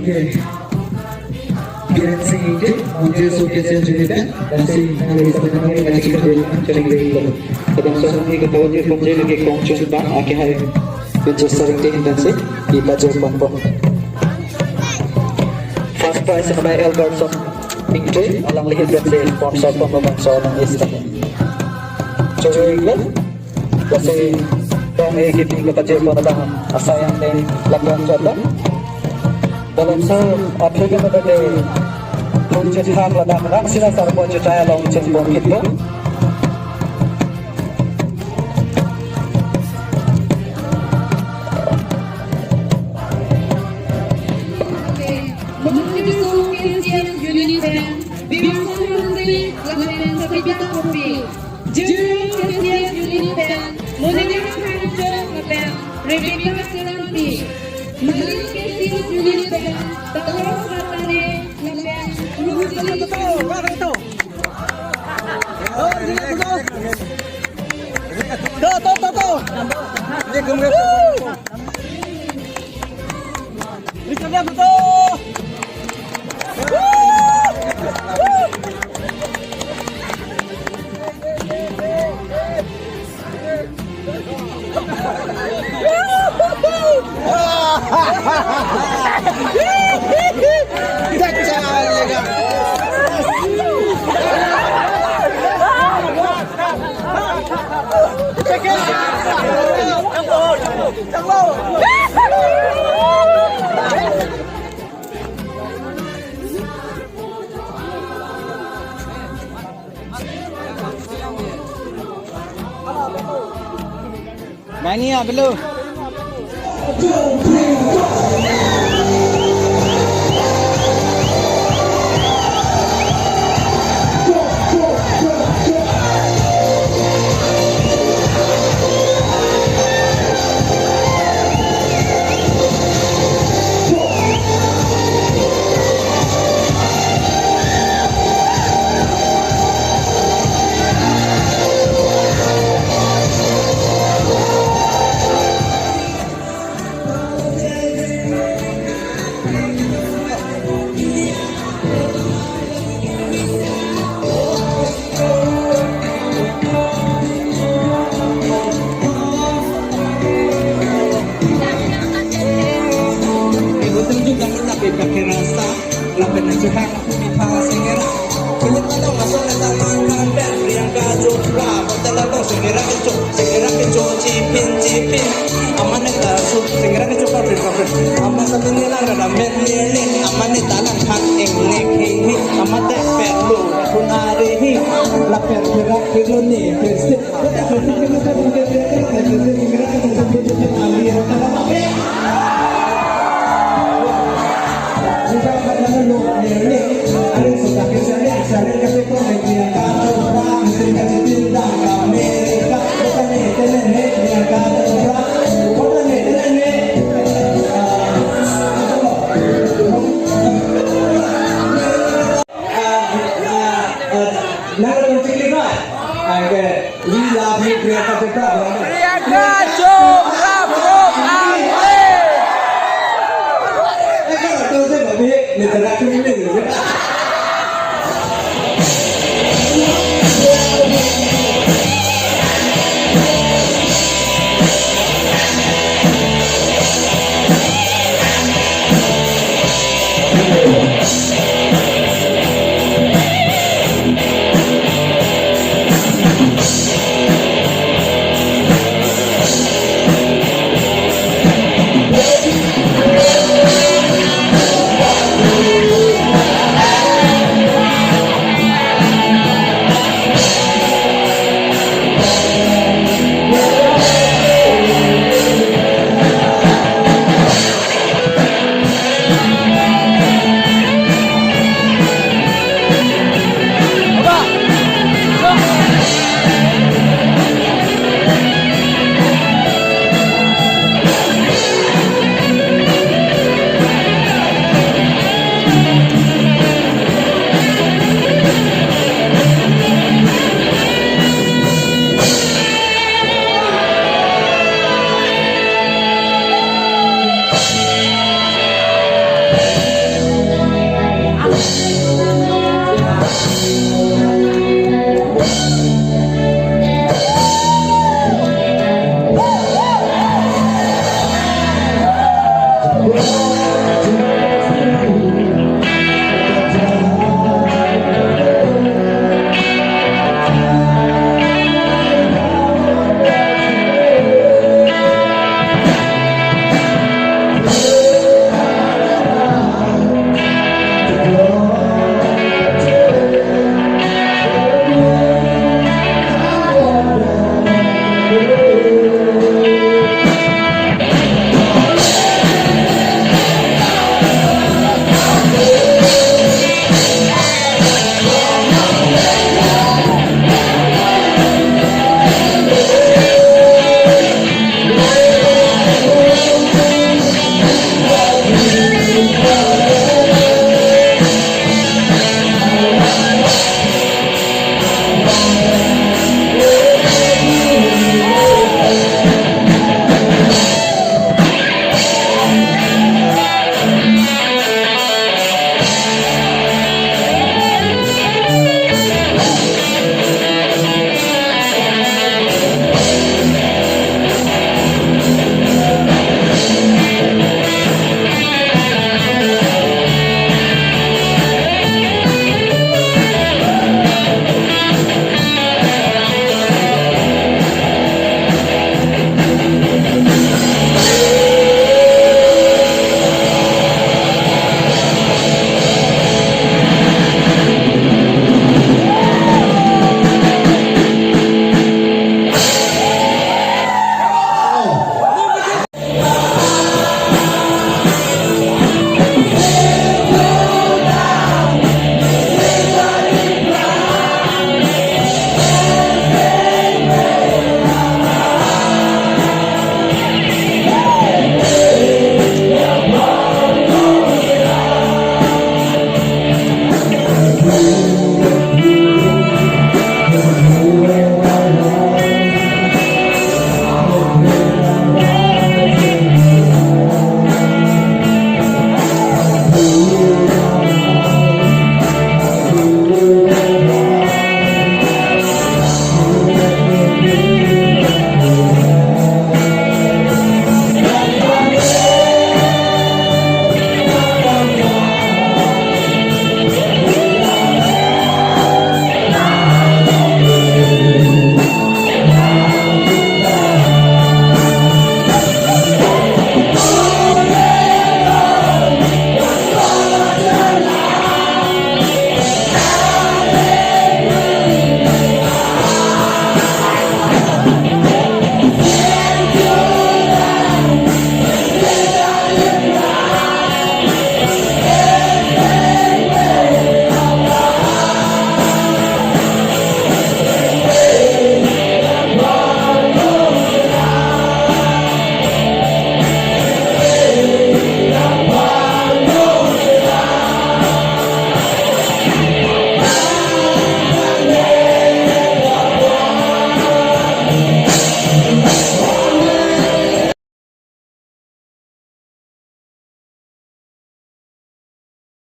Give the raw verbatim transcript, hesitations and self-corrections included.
Biren Sing Ingti, Monjir Soul K C S unit pen, dan si nang isi pen nang isi pen nang isi pen. Kadang sa nang isi pen nang isi pen nang isi pen kongchun ba, ake hai Winchester Ingti dan si, ipajir ponpo. First prize nang Elbertson Ingti, alangli pen si sponsor ponpo bangso nang isi pen. Chojoi iklo. Lasi tong e kipi kepajir pon abang asai yang ne lakukan contoh. Dalam so Afrika pada de pun cethak ladak rak sila sarpo cetai along cempon kitpo. Monjir Soul K C S unit pen Bimson Hanse lapen Sabita Kopi. Jirong K C S unit pen Monika Thanchong lapen Rebecca Kiranpi. Malin K C S unit pen Taros Ratane lapen Rusi. To, to, to, to. Mani abelo. Lapen nang chehak puni pha sengera. Kulit pada masuk datang makan dan Priyanka Chopra. Hotel atau sengera kecho, sengera kecho chipin chipin. Aman neta su, sengera kecho kapin kapin. Aman sambil nila rada men nilin. Aman neta lang hak eng nek hing hing. Aman te perlu pun ari hi. Lapen pirak piruni pirsit. Nang dong chikli ba. Oke, we love you, Priyanka Chopra. Priyanka Chopra from Angkle. Eh, kalau tahu saya, Bobby, ni tengah cumi ni.